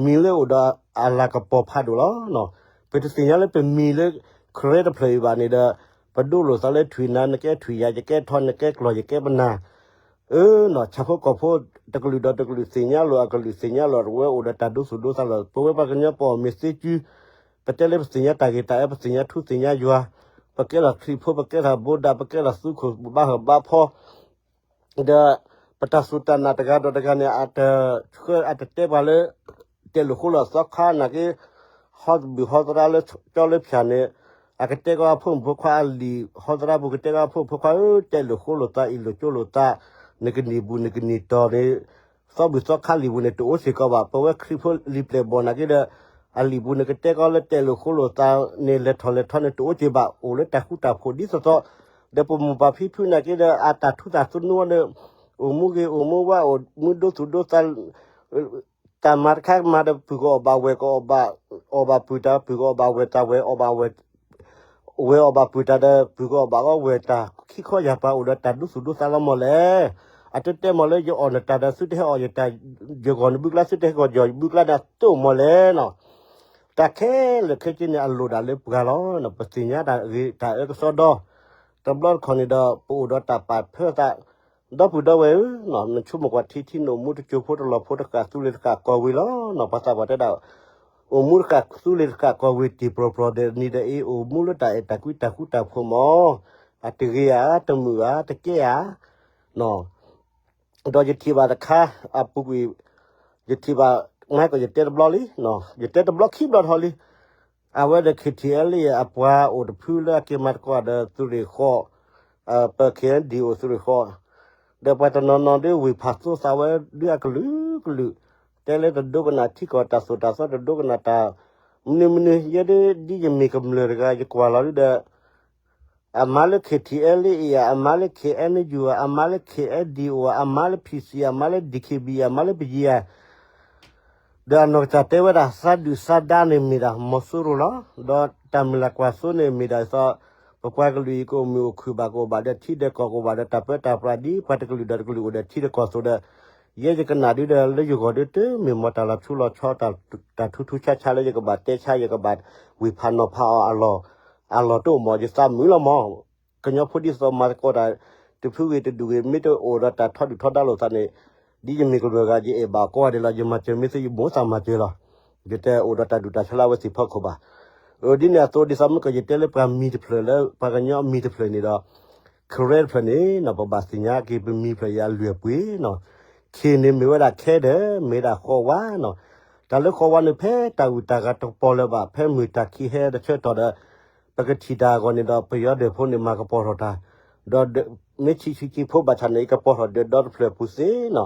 မံၤလၢအိၣ်ဒီးအလၤကပီၤဖးဒိၣ်လီၤ. ပတသ့ၣ်ညါလၢပမံၤလၢ Karen တဖျၢၣ်အံၤဘၣ်န့ၣ်ဒီး ပဒိလိာ်သးလၢထွံၣ်နၤ နကဲထွံၣ်ယၤ ယကဲထီ နကဲကျီၢ် ယကဲပနၢ် အၢနီၤ ဆၣ်ဖိကီၢ်ဖိ တကလုာ်ဒီးတကလုာ်သ့ၣ်ညါလိာ် အကလုာ်သ့ၣ်ညါလိာ် တဝဲအိၣ်ဒီးတၢ်ဒိသူၣ်ဒိသးလီၤ. ပဝဲပှၤကညီပအီၣ်မ့ၢ်သ့ကု, ပတဲလၢပသ့ၣ်ညါတၢ်ဂ့ၤတၢ်အၢ ပသ့ၣ်ညါထူသ့ၣ်ညါယွၤ, ပကဲထီၣ်ခရံာ်ဖိ ပကဲထီၣ်ဘိဒၣ် ပကဲထီၣ်သုးခိၣ်ဘါဟၢၣ်ဘါဖီ ဒီး ပတၢ်စူၢ်တၢ်နာ်တဂၤဒီးတဂၤန့ၣ် အတဆှၢအတတဲပှၤလၢ တဲလိာ်ဃိလိာ်သီခါနာ်က့ ဟီၣ်ဘုၣ်ဟီၣ်သရၣ်လၢကၠီလၢဖၠၣ်န့ၣ် အကတဲကီအဖိမုၣ်ဖိခွါအလံာ် ဟီၣ်သရၣ်ပူၤကတဲကီအဖိမုၣ်ဖိခွါဧၢ တဲလိာ်ဃိလိာ်သး အ့ၣ်လိာ်ကၠိလိာ်သး နကနံၣ်ပူၤနကနံၣ်တီၤန့ၣ် သီဘုၣ်သီခါလံာ်ပူၤန့ၣ် တအိၣ်စ့ၢ်ကီးဘၣ်. ပဝဲခရံာ်ဖိလံာ်ပျဲၢ်ဘီၣ်နာ်က့ဒီး အလံာ်ပူၤန့ၣ် ကတဲကီလၢတဲလိာ်ဃိလိာ်သးန့ၣ် လဲၤထီၣ်လဲၤထီန့ၣ် တအိၣ်စ့ၢ်ဘၣ် အိၣ်လၢတၢ်ဃူတၢ်ဖိးဒ်သိးသိး ဒီးပမိၢ်ပၢ်ဖံဖုနာ်က့ဒီး အတၢ်ထူသးသနူန့ၣ် အိၣ်မူဂ့ၤအိၣ်မူဝါ အိၣ်မူဒိသူၣ်ဒိသး တၢ်မၤတခါမၤဒီး ပုၢ်ကအီၣ်ဘၣ်ဝဲၢ်ကအီၣ်ဘၣ်, အီၣ်ဘၣ်ပုၢ်တၢ် ပုၢ်ကအီၣ်ဘၣ်ဝဲၢ်တၢ် ဝဲၢ်အီၣ်ဘၣ်ဝဲၢ်, ဝဲၢ်အီၣ်ဘၣ်ပုၢ်တၢ်ဒီး ပုၢ်ကအီၣ်ဘၣ်အီၣ်ဝဲၢ်တၢ် ခံခီယၢ်ပၤအိၣ်ဒီးတၢ်ဒူသူၣ်ဒူသးလီၤမီၢ်လဲၣ်. အတတဲမီၢ်လၢယအီၣ်နတၢ်ဒီး သုတဟဲအီၣ်ယတၢ်, ယဂီၢ်နဘုကျါ သုတဟဲဂီၢ်ယဘုကျါန့ၣ် အတအိၣ်မီၢ်လဲၣ်နီၤ. တၢ်ခဲလၢာ်ခဲဆ့န့ၣ် အလိၣ်ဒၣ်လၢပှၤလီၤ. ပသ့ၣ်ညါတၢ်ဂ့ၤတၢ်အၢကစီဒီ, တဘျီတခီၣ်န့ၣ်ဒီး ပအိၣ်ဒီးတၢ်ပာ်ဖၢသး, ဒီပုၢ်ဒီဝဲၢ်ဧၢ, နဆိကမိၣ်ကွၢ်ထံထံ နအိၣ်မူတစိၤဖိတလီၢ်ဖိတဃၣ် သူလ့ၤတဃၣ်ကီၢ်ဝ့ၤလီၤ. ပှၤသးပှၢ်တဲဒၣ် အိၣ်မူတဃၣ်သူလ့ၤတဃၣ်ကီၢ်ဝ့ၤတ့ၢ်ပြီၤပြီၤဒီး နံၤဒီးအ့ အိၣ်မူလၢတၢ်အဲၣ်တၢ်ကွံတၢ်ဃူတၢ်ဖိးမီၢ်, အတဂ့ၤဧါ, တမုာ်ဧါ, တကဲဧါ ဒီးယထံၣ်ဘၣ်တခါ အပူၤကွံာ်, ယထံၣ်ဘၣ်, မ့ၢ်ကီး ယတဲတဘျီလံ, ယတဲတဘျီခံဘျီထီၣ်လံ. အဝဲဒီး KTLA အပှၤအိၣ်တဖုလၢအက့ၤမၤသကိးဒီးသုးရ့ၣ်ဃီ, ပ KNDO သုးရ့ၣ်ဃီ, ဒီးပှၤတနီၤနီၤဒ်ဝ့ၢ်ဖးသိသးဝဲဒ်အကလုာ်ကလုာ်, တဲလၢတဒိကနၣ်ထံကီၢ်တၢ်သိၣ်တၢ်သီ တဒိကနၣ်တၢ်မနုၤမနုၤ, ယဲဒ် ဒ်ယမ့ၢ်ကမျၢၢ်တဂၤ ယကွၢ်လီၤဒ်ဒီး အမၤလၢ KTLA ဧါ, အမၤလၢ KNU ဧါ, အမၤလၢ KNDO ဧါ, အမၤလၢ PC ဧါ, အမၤလၢ DKB ဧါ, အမၤလၢပယီၤဧါ, ဒီးအနီၢ်ကစၢ်တဲဝဲဒၣ် သးဒုၣ်သးဒါန့ၣ်မ့ၢ်ဒၣ်မီၤစိရိၤလီၤ. ဒီးတၢ်မုၢ်လၢ်ကွၢ်စိန့ၣ်မ့ၢ်ဒၣ်ဒ်သိး ပပှၤကလုာ်အံၤ ကအိၣ်မုာ်အိၣ်ခုၣ်ဘၣ် ကအိၣ်ဘၣ်ဒီးထံဒီးကီၢ် ကအိၣ်ဘၣ်ဒီးတၢ်ပၢတၢ်ပြး ဒ်ပှၤတကလုာ်ဒီးတကလုာ်အိၣ်ဒီးထံဒီးကီၢ်အသိးဒီး ယဲယကနၣ်ဒ်ဒီး လၢယဂီၢ်ဒ်တမ့ၢ်မီၢ်တၢ်လီၤထူလီၤဆီ တၢ်ထူထူဆါဆါလၢယကဘၣ်တဲဆါ ယကဘၣ်ဝ့ၢ်ဖးနီၤဖးအီၤအလီၢ်, အလီၢ်တအိၣ်မီၢ် ယသးမုာ်လီၤမီၢ်. ကညီဖိဒ်သိးမၤသကိးတၢ် တဖုဂ့ၤတဒူၣ်ဂ့ၤ မ့ၢ်တအိၣ်ဒီးတၢ်ထီဒုၣ်ထီဒါလိာ်သးန့ၣ်, ဒ်ယမ့ၢ်ကမျၢၢ်ဂၤ ယအဲၣ်ဘၣ်ကိးဂၤဒဲးလီၤ. ယမၤစၢၤမ့ၢ်သု ယမိၣ်သးမၤစၢၤလီၤ. ယတအိၣ်ဒီးတၢ်ဒူၣ်တၢ်ဆါလၢအဝဲသ့ၣ်ဖီခိၣ်ဘၣ်. ဒ်န့ၣ်အသိး ဒ်သိးမ့ၢ်ကီး ယတဲလၢပှၤမံၤတဖျၢၣ်လၢ ပှၤကညီအမံၤတဖျၢၣ်န့ၣ်ဒီး Karen တဖျၢၣ်န့ၣ်နီၤ ပဘၣ်သ့ၣ်ညါက့ၤပမံၤဖျၢၣ်အံၤအလုၢ်အပှ့ၤနီၤ. K န့ၣ်မ့ၢ်ဝဲဒၣ်ခဲဒၢး မ့ၢ်ဒၣ်ဃီဝါနီၤ. တၢ်လၢဃီဝါန့ၣ် ဖဲတၢ်ဂုၤတၢ်ဂၤတကပီၤလၢၤဘၣ် ဖဲမုၢ်တၢ်ခံဟဲတဆၢကတီၢ်ဒီး ပကထံၣ်တၢ်အဂီၢ်န့ၣ်ဒီး ပယီၤဒၢးဖိန့ၣ် မၤကပီၤထီၣ်တၢ်, ဒီးမ့ၢ်ဆံးဆံးဆံးဖိဘၣ်ဆၣ်န့ၣ် ကပီၤထီၣ်ဒၢးဒီတဖျၢၣ်အပူၤသ့နီၤ,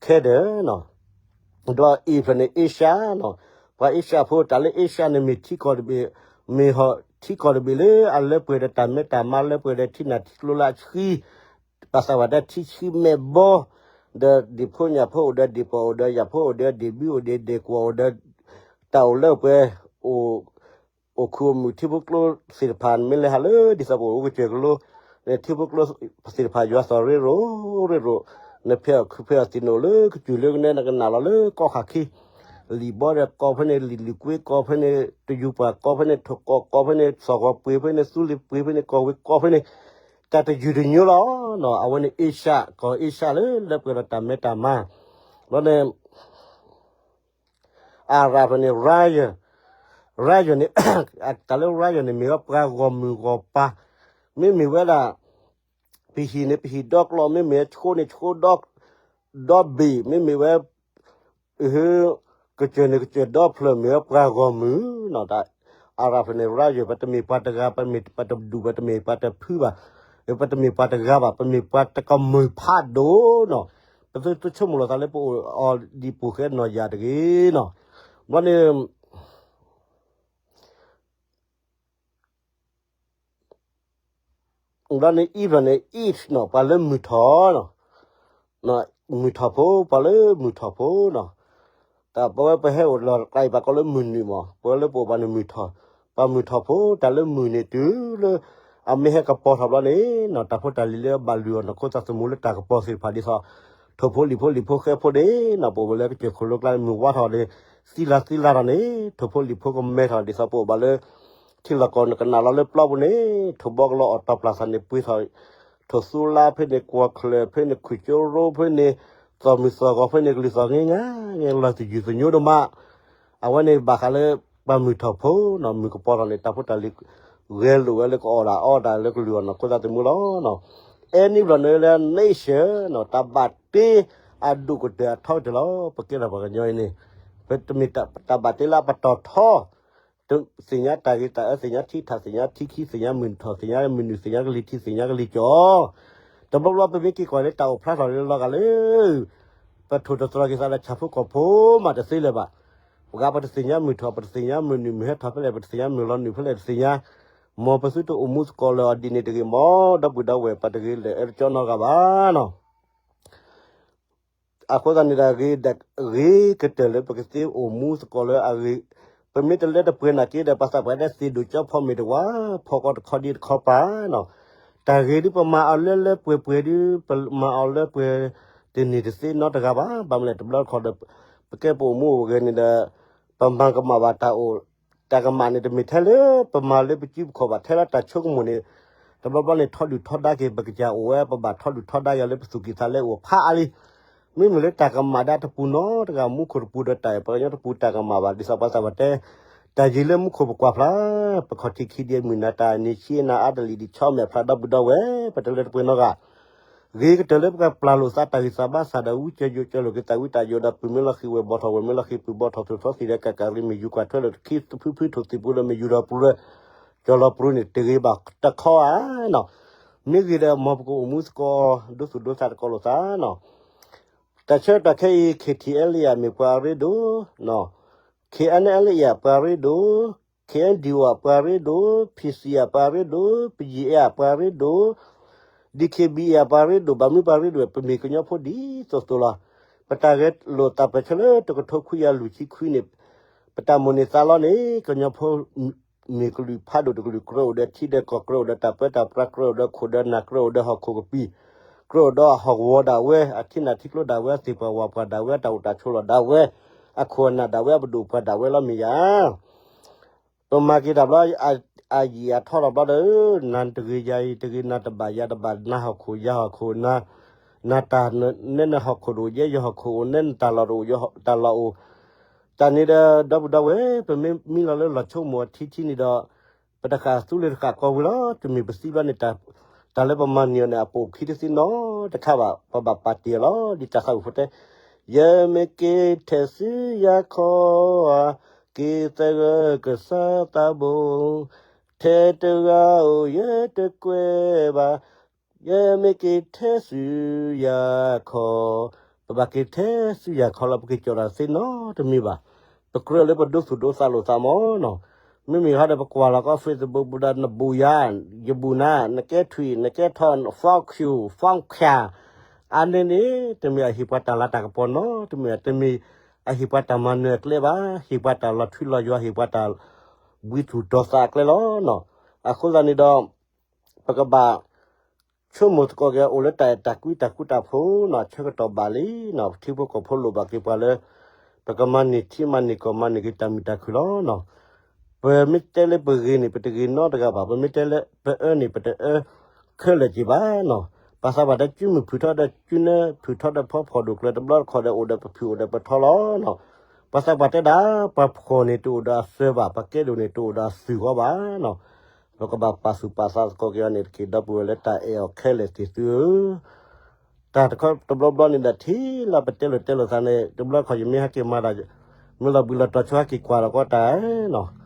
ခဲဒၢးနီၤ. ဒီး A ဖျၢၣ်န့ၣ် Asia နီၤ, ပှၤ Asia ဖိ တၢ်လၢ Asia န့ၣ် မ့ၢ်ထံကီၢ်တဘ့ၣ်, မ့ၢ်ဟီၣ်ထံကီၢ်တဘ့ၣ်လၢအလၢပှဲၤဒီးတၢ်မဲတၢ်မါ လၢပှဲၤဒီးထံနၢ်ထံကျိလၢအဆှံ ပှၤသးပှၢ်တဲထံဆှံမဲာ်ဘီ, ဒီးဒံၣ်ဖိညၣ်ဖိအိၣ်ဒီးဒံၣ်ပီၢ်အိၣ်ဒီးယၣ်ဖိအိၣ်ဒီး ဒံၣ်ဘုအိၣ်ဒီးဒံၣ်ကွီၢ်အိၣ်ဒီး တၢ်အိၣ်လၢပှဲၤ, အိၣ်ခူၣ်အိၣ်မုာ်ထံဖိကျိသ့ၣ်တဖၣ် မ့ၢ်လဲၤဟးလၢဒ်သိးပအိၣ်ကစၢၢ်ကလိ, ထံဖိကျိသ့ၣ်တဖၣ်ယွၤသီၣ်ရ့ရိၣ်ရ့ရိၣ်, နဖဲအီၣ်ခုဖဲအီၣ်သံးနအိၣ်လၢကစၢၢ်လၢကနဲ နကနၣ်လီၤလၢကီၢ်ခါခံ လံာ်ဘီဒီးကီၢ်ဖဲန့ၣ် လံာ်လုၢ်ကွ့ကီၢ်ဖဲန့ၣ် တယူၤပှၤကီၢ်ဖဲန့ၣ် ထိၣ်ကီၢ်ကီၢ်ဖဲန့ၣ် သီၣ်ဂီၤပှ့ၤဖဲန့ၣ် သူလ့ၤပှ့ၤဖဲန့ၣ် ကီၢ်ဝ့ကီၢ်ဖဲန့ၣ် တၢ်တယုၢ်တညိလီၤ. အဝဲန့ၣ် Asia ကီၢ် Asia လၢလၢပှဲၤဒီးတၢ်မဲတၢ်မါ, ဘျီန့ၣ် Arab ဖဲန့ၣ် Raya, Raya န့ၣ် တၢ်လၢ Raya န့ၣ် မ့ၢ်ဝဲပှၤဂီၢ်မုၢ်ဂီၢ်ပၤ, မ့မ့ၢ်ဝဲဒၣ် ပဟံၣ်န့ၣ် ပဟံၣ်ဒီကျီၢ် မ့မ့ၢ်ဝဲဆိန့ၣ်ဆိဒီ ဒီဘ့ၣ် မ့မ့ၢ်ဝဲ ကစၢၢ်န့ၣ်ကစၢၢ်ဒီဖျၢၣ် မ့ၢ်ဝဲပှၤဂီၢ်မုၢ်နီၤ, တၢ် Arab ဖဲန့ၣ် Raya ပတမ့ၢ်ပှၤတဂၤ ပမ့ၢ်ပှၤတဒူၣ် ပတမ့ၢ်ပှၤတဖုဘၣ်, ပတမ့ၢ်ပှၤတဂၤဘၣ် ပမ့ၢ်ပှၤတကမုာ်ဖးဒိၣ်နီၤ, ပသုတဆိကမိၣ်လီၤသးလၢပအိၣ်အီၤဒ်ပူၤဃဲနီၢ်ယၤတဂ့ၤနီၤ, ဘျီန့ၣ် ဘျီန့ၣ် E ဖျၢၣ်န့ၣ် Eid နီၤ ပှၤလၢမုၢ်ထီၣ်နီၤ, မုၢ်ထီၣ်ဖိ ပှၤလၢမုၢ်ထီၣ်ဖိနီၤ, တၢ်ပဝဲပဟဲအိၣ်လီၤတကျါအံၤ ပှၤကိးလၢမုၢ်နုာ်မး ပဝဲလၢပအိၣ်ဘၣ်န့ၣ်မုၢ်ထီၣ်, ပှၤမုၢ်ထီၣ်ဖိ တၢ်လၢမုၢ်န့ၣ်တုၤလၢ အမ့ၢ်ဟဲကပီၤထီၣ်ဘျီန့ၣ်နီၤ တၢ်ဖိတၢ်လံၤလၢဘၣ်လုၢ်အီၣ်နီၢ်ခိသးသမူလၢတၢ်ကပီၤသ့ၣ်တဖၣ်ဒ်သိး ထိၣ်ဖိလံၣ်ဖိလံၣ်ဖိဃဲဖိန့ၣ်နီၤ ပအိၣ်လၢကစၢၢ်ခိၣ်လိကျါန့ၣ် မုၢ်ဝါထီၣ်န့ၣ် သံလါသံလါထီၣ်န့ၣ် ထိၣ်ဖိလံၣ်ဖိကမဲထီၣ်ဒ်သိးပအိၣ်ဘၣ်လၢ ထံလီၢ်ကီၢ်နကနၣ်လီၤလၢပျီပူၤန့ၣ် ထိၣ်ဘီကလီအီၣ်တီၢ်ပျၢ်သးန့ၣ်ပှ့ၤထီၣ်, ထိၣ်သူလါဖဲန့ၣ် ကွီၢ်ချၢၣ်ဖဲန့ၣ် ခွံၣ်ကၠိရိဖဲန့ၣ် သီၣ်မုၢ်သီၣ်ဂီၤဖဲန့ၣ် ကလုၢ်သီၣ်ငဲငါ ငဲလီၤတယုၢ်သညိဒိၣ်မး, အဝဲန့ၣ်ဘၣ်ဃးလၢ ပှၤမုၢ်ထီၣ်ဖိနီၤ မုၢ်ကပီၤထီၣ်န့ၣ် တၢ်ဖိတၢ်လံၤ ဂဲၤလိာ်ဝဲလၢကအီၣ်ဒၣ်အီဒၣ်လၢကလုၢ်အီၣ်နီၢ်ခိသးသမူလီၤ. အဲန့ၣ်ဘျီန့ၣ်လၢ nation နီၤ တၢ်ဘၣ်တ့အဒိၣ်ကတၢၢ်အထီကတၢၢ်လီၤ. ပကဲထီၣ်ပှၤကညီအံၤန့ၣ် ပတမ့ၢ်တၢ်ဘၣ်တ့လၢအပတီၢ်ထီ သ့ၣ်ညါတၢ်ဂ့ၤတၢ်အၢ သ့ၣ်ညါထံထၣ် သ့ၣ်ညါထံခံ သ့ၣ်ညါမုၢ်ထီၣ် သ့ၣ်ညါမုၢ်နုာ် သ့ၣ်ညါကလံၤထံး သ့ၣ်ညါကလံၤကီၢ်, တဘျီဘျီပမ့ၢ်က့ၤကွၢ်လၢတၢ်အိၣ်ဖျါထီၣ်လၢလီၤဂာ်လၢ ပထိၣ်တတြီၤက့ၤသးဒီးဆၣ်ဖိကီၢ်ဖိမးတသ့လၢၤဘၣ်. ပှၤပတသ့ၣ်ညါမုၢ်ထီၣ် ပတသ့ၣ်ညါမုၢ်နုာ်မုၢ်ဟဲထီၣ်ဖဲလဲၣ် ပတသ့ၣ်ညါမုၢ်လီၤနုာ်ဖဲလဲၣ်တသ့ၣ်ညါ, မ်ပသုတအိၣ်မူသကိးလၢၤအီၤဒ်န့ၣ်တဂ့ၤ မ်ဒီပုၢ်ဒီဝဲၢ်ပှၤတဂ့ၤလၢာ် အဲၣ်တကၠီနီတဂၤဘၣ်နီၤ. အဃိသတးန့ၣ်ဒီး ဂ့ၤကတၢၢ်လၢပကသ့အိၣ်မူသကိးလၢအဂ့ၤ, ပမ့ၢ်တလၢတပှဲၤနာ်က့ဒီး ပှၤသးပှၢ်တဲသ့ၣ်ဒိၣ်ကၠီဖီမ့ၢ်တဝါ, ဖီကီတခီဒံးတခီပၤနီၤ. တၢ်ဂ့ၤဒုးပမၤအီၤလၢလၢပှဲၤပှဲၤဒုး ပမၤအီၤလၢပှဲၤတန့ၢ်တသ့နီတဂၤဘၣ်. ဘၣ်မနုၤလဲၣ် တဘျီတခီၣ်ဒီး ပကဲပအိၣ်မူအိၣ်ဂဲၤန့ၣ်ဒီး ပမၤကမၣ်ဘၣ်တၢ်အိၣ်, တၢ်ကမၣ်န့ၣ် တမ့ၢ်ထဲလၢပမၤလၢပစုပခီၣ်ဘၣ် ထဲလၢတၢ်ဆိကမိၣ်န့ၣ်, တဘျီဘျီန့ၣ် ထီဒုၣ်ထီဒါက့ၤ ပကစၢ်အိၣ်ဝဲ ပဘၣ်ထီဒုၣ်ထီဒါက့ၤလၢပသူၣ်ကံၢ်သးလဲအိၣ်ဖးအါလံ. မ့မ့ၢ်လၢတၢ်ကမၣ်ဒၣ်တပူၤနီတဂၤ မူခိၣ်တပူၤဒီးတၢ်အဲၣ်ပှၤကညီတပူၤ တၢ်ကမၣ်ဘၣ် ဒ်သိးပှၤသးပှၢ်တဲ, တၢ်ယံၤလၢမူခိၣ်ပကွၢ်ဖျါ, ပခီၣ်ထံးခံဒံးမုၢ်နၤ တၢ်နံၤဆံးနၤအါတလံာ်ဒံး ဆီမဲာ်ဖျါဒီပုၢ်ဒီဝဲၢ် ပတလၢတပှဲၤနီတဂၤ ဂ့ၤကတၢၢ်လၢပကပျၢ်လိာ်သးတၢ်ဂံၢ်စၢ်ဘါစၢ်ဒီး ဝံကၢယိးကၢလိာ်က့ၤသးဝံတၢ်ယိးဒီး ပုၢ်မ့ၢ်လီၤဃံၤဝဲၢ်ဘီထီၣ် ဝဲၢ်မ့ၢ်လီၤဃံၤပုၢ်ဘီထီၣ် သူၣ်ထီသံဒီး ကၣ်ကၣ်ရံမ့ၢ်ယူၤကွၢ်ထွဲလီၤတခံ သဖုဖုထိၣ်သံၣ်ပူၤဒီး မ့ၢ်ယူၤဒီးပူၤလၢ ကၠီၤလီၤပရူၤန့ၣ် တဂ့ၤဘၣ်တခီဧါနီၤ. မ့ၢ်ဂ့ၤဒီး မ်ပကအိၣ်မူသကိး ဒိသူၣ်ဒိသးတကိးလိာ်သးနီၤ. တၢ်ဆၢကတီၢ်ခဲအံၤ K T L A မ့ၢ်ပှၤရ့ဒိၣ်, K N L A ပှၤရ့ဒိၣ်, K N D O ပှၤရ့ဒိၣ်, P C ပှၤရ့ဒိၣ်, P G A ပှၤရ့ဒိၣ်, D K B A ပှၤရ့ဒိၣ်, ဘၣ်မနုၤပှၤရ့ဒိၣ် ပမ့ၢ်ကညီဖိဒ်သိးသိးလီၤ. ပတၢ်ဂဲၤလိာ်သးပၢၢ်ဆၢလၢတကထိခွံကယၤလွံၢ်ဆံခွံန့ၣ်, ပတၢ်မိၣ်န့ၢ်သးလီန့ၣ် ကညီဖိ မ့ၢ်ကလုာ်ဖးဒိၣ်တကလုာ် ကြၢးအိၣ်ဒီးထံဒီးကီၢ် ကြၢးအိၣ်ဒီးတၢ်ပၢတၢ်ပြး ကြၢးအိၣ်ဒီးခိၣ်ဒီးနၢ် ကြၢးအိၣ်ဒီးဟီၣ်ခိၣ်ကပံာ် ကြၢးအိၣ်ဒီးဟီၣ်ကဝီၤဒၣ်ဝဲ အထံနၢ်ထံကျိဒၣ်ဝဲ အသ့ၣ်ပှၢ်ဝၣ်ပှၢ်ဒၣ်ဝဲ အတၢ်အိၣ်တၢ်ဆိးလီၢ်ဒၣ်ဝဲ အခိၣ်အနၢ်ဒၣ်ဝဲ အပဒိၣ်ပှၢ်ဒၣ်ဝဲလီၤမ့ၢ်ယၤ ပမၤက့ၤတၢ်ဘျီ အယံာ်အထီတဘျီဒီး နၤတဂ့ၤယၤအံၤတဂ့ၤ နၤတဘၣ်ယၤတဘၣ် နၤဟီၣ်ခိၣ်ယၤဟီၣ်ခိၣ် နၤတၢ်နဲနဟီၣ်ခိၣ်တအိၣ် ယဲယဟီၣ်ခိၣ်အိၣ် နဲနတၢ်လီၢ်တအိၣ် ယတၢ်လီၢ်အိၣ် တၢ်န့ၣ်ဒီး ဒီပုၢ်ဒီဝဲၢ် ပမ့ၢ်မံလီၤလၢလီၤဆိကမိၣ်အထံထံန့ၣ်ဒီး ပတဃၣ်သူလ့ၤတဃၣ်ကီဝံၤလီၤ. တမ့ၢ်ပသံဘျီန့ၣ် တၢ်လၢပမၤန့ၢ်အီၤန့ၣ် အပိာ်ခံတသ့နီတခါဘၣ် ပဘၣ်ပာ်တ့ၢ်အီၤလီၤ. ဒ်တၢ်သးဝံၣ်ဖိတဲ, ယမ့ၢ်က့ၤထဲးဆူယၤခီ, က့ၤသဂၢၢ်ကစၢ်သးဘိ, ထဲတဂၤဧိၤယတကွဲးဘၣ် ယမ့ၢ်က့ၤထဲဆူယၤခီ, ပဘၣ်က့ၤထဲဆူယၤခီလီၤ ပက့ၤကၠီၣ်တၢ်သ့နီတမံၤဘၣ်. ပကြၢးလၢပဒိသူၣ်ဒိသးလိာ်သးမၢ်နီၤ. မ့မ့ၢ်ဟီဒီးပကွၢ်လီၤကီး Facebook ပူၤဒီး နဘူးယၤ, ယဘူးနၤ, နကဲထွံၣ်, နကဲထီၣ်, ဖီၣ်ခုၣ်, ဖီၣ်ခၣ်, အါန့ၢ်န့ၣ် တမ့ၢ်အဟ့ၣ်ပှၤတၢ်လၤတၢ်ကပီၤနီတမံၤ, တမ့ၢ်အဟ့ၣ်ပှၤတၢ်မၤနၢၤအကျဲဘၣ်, ဟ့ၣ်ပှၤတၢ်လီၤထွံလီၤယွၤ, ဟ့ၣ်ပှၤတၢ်ဘှံးသူၣ်တီၤသးအကျဲလီၤနီၤ. အဃိသတးန့ၣ်ဒီး ပကဘၣ် ဆိကမိၣ်သကိးက့ၤ အိၣ်လၢတၢ်အဲၣ်တၢ်ကွံတၢ်ဃူတၢ်ဖိးနီၤ, ဆၢကတီၢ်ဘၣ်လံနီၤ, ထံဖိကီၢ်ဖိလိၣ်ဘၣ်က့ၤပှၤလၢ ပကမၤန့ၢ်ထံမၤန့ၢ်ကီၢ် မၤန့ၢ်က့ၤတၢ်မုာ်တၢ်ခုၣ်လီၤနီၤ. ပမ့ၢ်တဲလၢပဂ့ၤန့ၣ် ပတဂ့ၤနီတဂၤဘၣ်, ပမ့ၢ်တဲလၢပအၢန့ၣ် ပတအၢခဲလၢာ်က့ၤဘၣ်နီၤ. ပှၤသးပှၢ်တဲ ကုမုၢ်ဖုးထီၣ်ဒီး ကုနဲဖုးထီၣ်ဒီးဖီဖီၣ်ဒိၣ်ကျၢၤ တဘျီတခီၣ်ဒီး အိၣ်ဒီးပဖုးအိၣ်ဒီးပထီလီၤနီၤ. ပှၤသးပှၢ်တဲဒၣ် ပှၤဖှီၣ်န့ၣ်တအိၣ်ဒီးအစၢၤဘၣ်, ပှၤကဲဒိၣ်န့ၣ်တအိၣ်ဒီးအသုးဂီၢ်ဘၣ်နီၤ. ပကဘၣ်ပာ်သူၣ်ပာ်သးသကိးက့ၤအီၤန့ၣ်တက့ၢ် ဒီပုၢ်ဝဲၢ်လၢတၢ်အဲၣ်အီၤခဲလၢာ်သ့ၣ်သုဧၢ တၢ်တခီတဘျီဘျီန့ၣ်ဒီး ထံလၢပတဲလိာ်တဲလိာ်သးန့ၣ် တဘျီတခီၣ်ယမ့ၢ်ဟဲက့ၤမၤတၢ် မ့ၢ်လီၤဘှံးလီၤတီၤဆိဟဲက့ၤကွၢ်လီၤကီးတၢ်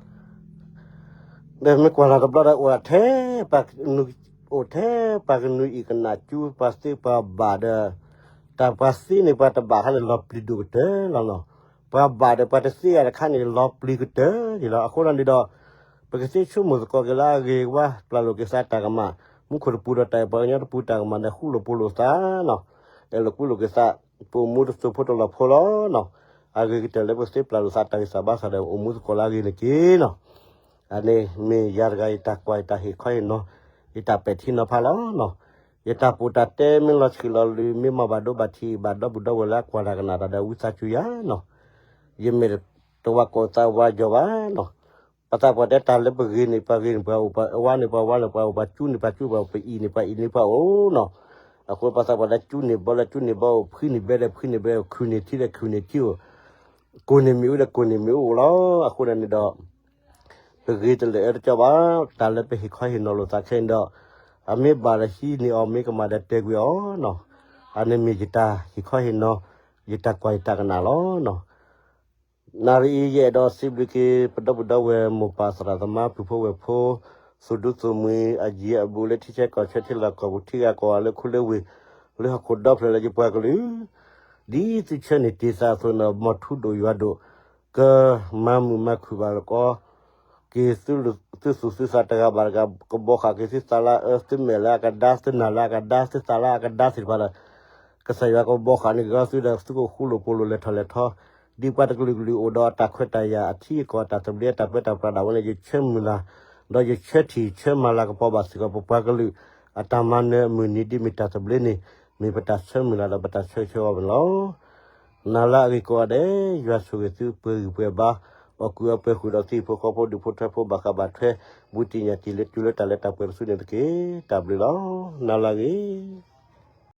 ဒီးမ့ၢ်ကွၢ်လီၤတဘျီဒီး အိၣ်ထဲ အိၣ်ထဲပှၤကနူၤအံၣ်ကနၣ်ကၠူ ပှၤသ့ပှၤဘၣ်ဒီး တၢ်ပှၤသ့န့ၣ် ပှၤတဘၣ်ခါန့ၣ် လီၤပျံၤဒိၣ်ကတၢၢ်လီၤနီၤ. ပှၤဘၣ်ဒီးပှၤတသ့ဂၤတခါန့ၣ် လီၤပျံၤကတၢၢ်က့ၤလီၤ. အဃိဒီးန့ၣ်ဒီး ပကသ့ဆိကမိၣ်သကိးက့ၤလၢအဂ့ၤဝါ ပျၢ်လိာ်က့ၤသးတၢ်ကမၣ် မူခိၣ်တပူၤဒီးတၢ်အဲၣ်ပှၤကညီတပူၤတၢ်ကမၣ်ဒီး ဃူလိာ်ဖိးလိာ်သးနီၤ. အဲၣ်လိာ်ကွံလိာ်က့ၤသး ပအိၣ်မူတစိၤဖိတလီၢ်ဖိလီၤနီၤ. အဂ့ၤကတၢၢ်လၢပကသ့ပျၢ်လိာ်သးတၢ်ဂံၢ်စၢ်ဘါစၢ်ဒီး အိၣ်မူသကိးလၢအဂ့ၤန့ၣ်တက့ၢ်နီၤ. အန့ၣ်မ့ၢ်ယၤတဂၤယတၢ်ကွၢ်ယတၢ်ဟ့ၣ်ခီဟ့ၣ်နီၤ ယတၢ်ပဲာ်ထံနီၤဖးလီၤနီၤ. ယတၢ်ပာ်တၢ်တဲမ့ၢ်လီၤဆံးလီၤလံၤ မ့ၢ်မၤဘၣ်ဒိဘၣ်ထံးဘၣ်ဒီပုၢ်ဒီဝဲၢ်လၢအကွၢ်တၢ်ကနၣ်တၢ်ဒီး ဝံသးစူၤယၤနီၤ. ယမ့ၢ်တဝၤကိးသးဝၤယီၤဘၣ်နီၤ. ပှၤသးပှၢ်တဲတၢ်လၢပဂ့ၤန့ၣ် ပှၤဂ့ၤန့ၣ် ပှၤအိၣ်ပှၤအဝါန့ၣ် ပှၤဝါန့ၣ် ပှၤအိၣ် ပှၤကၠူန့ၣ် ပှၤကၠူန့ၣ် ပှၤအိၣ်နီၤ. အဃိပှၤသးပှၢ်တဲကၠူန့ၣ်ဘီလၢကၠူန့ၣ်ဘီအိၣ် ဖှံန့ၣ်ဘဲဒီးဖှံန့ၣ်ဘဲအိၣ် ခုန့ၣ်ထံဒီးခုန့ၣ်ထံအိၣ် ကိၢ်န့ၣ်မ့ၣ်အူဒီးကိၢ်န့ၣ်မ့ၣ်အူအိၣ်လီၤ. အဃိန့ၣ်န့ၣ်ဒီး ပဂ့ၤတလၢာ်အၢတကီဘၣ် တၢ်လၢပဟ့ၣ်ခီဟ့ၣ်နီၤလိာ်သးခဲအံၤဒီး အမ့ၢ်ဘၣ်ဒီးဟံးန့ၢ်အီၤ မ့ၢ်ကမၣ်ဒီးတဲာ်ကွံာ်အီၤနီၤ. အန့ၣ်မ့ၢ်ယတၢ်ဟ့ၣ်ခီဟ့ၣ်နီၤ ယတၢ်ကွၢ်ယတၢ်ကနၣ်လီၤနီၤ. နၣ်ရံၣ်အံၤ ယအဲၣ်ဒိးစံးဘျုးက့ၤ ပဒီပုၢ်ဒီဝဲၢ် မိၢ်ပၢ်သရၣ်သမါ ပုၢ်ဖိဝဲၢ်ဖိ သူၣ်ဒူသူၣ်မှံၤအယံၤအဘူးလၢထံဆၢကီၢ်ဆၢထံလီၢ်ကီၢ်ပူၤ ထံဂၤကီၢ်ဂၤလၢခူလၢဝ့ၢ် လၢဟီၣ်ခိၣ်ဒီဖျၢၣ်လၢယပှၤကလုာ် ဒ်သုဆၢန့ၢ်တ့ၢ်သးအသိးန့ၣ် မ်ထူဒိၣ်ယွၤဒိၣ် ကမၤမုာ်မၤခုၣ်ဘၣ်လီၤကီး က့ၤသုသူၣ်သုသးတဂၤဘၣ်တဂၤ ကဘီဃာ်က့ၤသုသးလၢအအၢ သုမဲာ်လၢအကဒါ သုနၢ်လၢအကဒါ သုသးလၢအကဒါသ့ၣ်တဖၣ်ဒီး ကစၢ်ယွၤကဘီဃာ်န့ၢ်က့ၤသုဒီးသုကဃူလိာ်ဖိးလိာ်လဲၤထီၣ်လဲၤထီ, ဒ်ပှၤတကလုာ်ကလုာ်အိၣ်ဒီးအတၢ်ခွဲးတၢ်ယာ်အထံအကီၢ်အတၢ်သဘျ့အတၢ်ပၢတၢ်ပြးဒၣ်ဝဲန့ၣ် ယဆၢမုၢ်လၢ်, ဒီးယဆၢထံၣ်ဆၢမၤလၤကပီၤဘၣ်စ့ၢ်ကီး ပပှၤကလုာ်အတၢ်မၤနၢၤအမုၢ်နံၤဒ်မ့ၢ်တၢ်သဘျ့န့ၣ် မ့ၢ်ပတၢ်ဆၢမုၢ်လၢ်ဒီးပတၢ်ဆၢဂ့ၤဆၢဝါန့ၣ်လီၤ. နၤလၢအဂ့ၤကိးဂၤဒဲး ယွၤဆိၣ်ဂ့ၤသုပှဲၤဂံၢ်ပှဲၤဘါ, အီၣ်ကူၣ်အီပှဲၤဃုာ်ဒီးသုဟံၣ်ဖိဃီဖိဒူၣ်ဖိထၢဖိဘၣ်ဃးဘၣ်ထွဲ, ဘူးတံၢ်ညၣ်တံၢ်လၢတုၤလၢတၢ်လၢတၢ်ပှဲၤတစုန့ၣ်တက့ၢ်. တၢ်ဘျုးလီၤ. နၤလၢအဂ့ၤ.